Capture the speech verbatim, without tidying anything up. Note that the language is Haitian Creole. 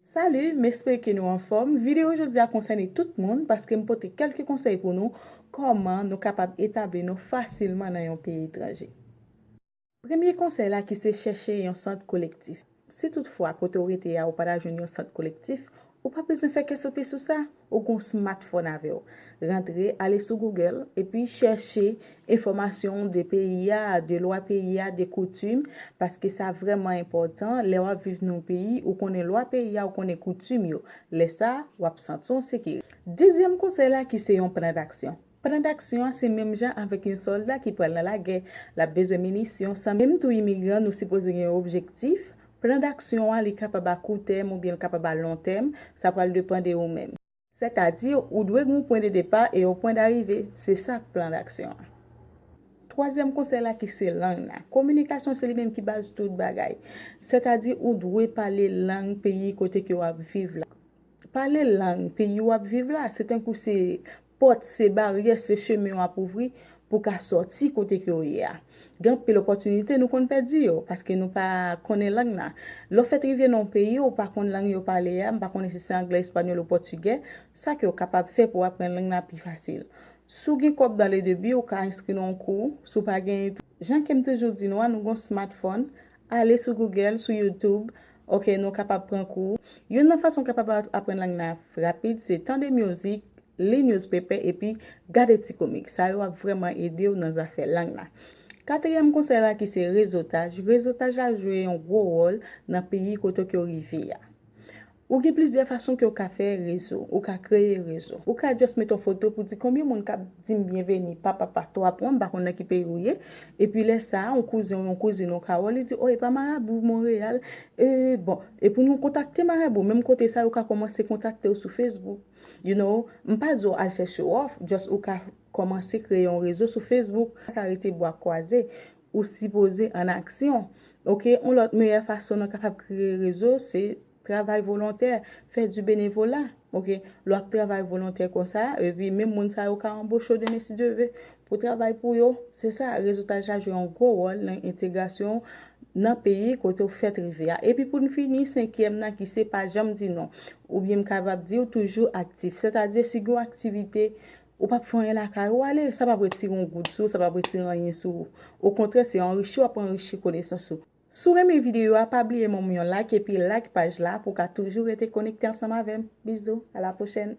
Salut, m espere ke nou anfòm. Videyo jodi a konsène tout moun paske m pote kèlke konsèy pou nou kòman nou kapab etabli nou fasilman nan yon peyi etranje. Premye konsèy la ki se chèche yon sant kolektif. Si toutfwa kote w rete a ou pa ta jwenn yon sant kolektif, ou pa bezwen fè kè sote sou sa. Ou gon smartphone avè w. Rantre, ale sou Google, epi chèche enfòmasyon de peyi a, de lwa peyi a, de koutim, paske sa vrèman enpòtan. Lè w ap viv nan yon peyi, ou konnen lwa peyi a, ou konnen koutim yo. Lè sa, w ap santi w an sekirite. Dezyèm konsèy la ki se yon plan d'aksyon. Plan d'aksyon an se menm jan avèk yon sòlda ki pral nan lagè. L ap bezwen minisyon, san menm tou imigran, nou sipoze gen yon objektif. Plan d'aksyon an, li kapab a kou tèm oubyen l kapab a lon tèm, sa pral depann de ou menm. Sètadi, ou dwe gen yon pwen de depa e yon pwen darive. Se sa k plan d'aksyon an. Twazyèm konsèy la ki se lang nan. Kominikasyon se li menm ki baz tout bagay. Sètadi, ou dwe pale lang peyi kote ke w ap viv la. Pale lang peyi w ap viv la, se tankou se pòt, se baryè, se chemen w ap ouvri pou w ka sòti kote ke w ye a. Gen anpil opòtinite nou konn pèdi yo, paske nou pa konnen lang nan. Lè w fèt rive nan yon peyi, ou pa konn lang yo pale a, m pa konnen si se anglè, espanyòl ou pòtigè, sa ke w kapab fè pou w aprann lang nan pi fasil. Si w gen kòb dans les deux bi, ou ka enskri nan yon kou, si w pa gen, jan ke m toujou di nou a, nou gon smartphone, ale sou Google, sou YouTube, ok, nou kapab pran kou. Youn nan fason w kapab a-, aprann lang nan rapid, se tande mizik, li newspaper epi gade ti komik. Sa yo ap vrèman ede w nan zafè lang nan. Katriyèm konsèy la ki se rezotaj. Rezotaj la jwe yon gwo wòl nan peyi kote ke w rive a. Ou gen plizyè fason ke w ka fè rezo. Ou ka kreye rezo. Ou ka just mete yon foto pou di konbyen moun k ap di m byenveni pa, pa, pa, twa pwen, m pa konn nan ki peyi w ye. Epi lè sa a, yon kouzen ou yon kouzin ou ka wè, li di, o, e pa Marabou, Monreyal. E, bon, e pou nou kontakte Marabou, menm kote sa, yo ka kòmanse kontakte w sou Facebook. You know, m pa di w al fè show off, just ou ka kòmanse kreye yon rezo sou Facebook, pa ka rete bwa kwaze, ou sipoze an aksyon. Ok, yon lòt meyè fason nou kapab kreye rezo, se travay volontè, fè di benevola. Ok, lè w ap travay volontè konsa, epi menm moun sa yo ka anboche w demen si Dye vle, pou travay pou yo. Se sa, rezotaj la jwe yon gwo wòl nan entegrasyon nan peyi kote w fèt rive a. Epi pou n fini, senkyèm nan ki se pa janm di non. Oubyen m kapab di w toujou aktif. Sètadi, si gen yon aktivite, ou p ap fè anyen lakay ou, ale, sa p ap retire yon goud sou ou, sa p ap retire anyen sou ou. Okontrè, se anrichi w ap anrichi konesans ou. Si w renmen videyo a, pa bliye ban m yon like epi like paj la pou w ka toujou rete konekte ansanm avè m. Bizou, a la pwochèn!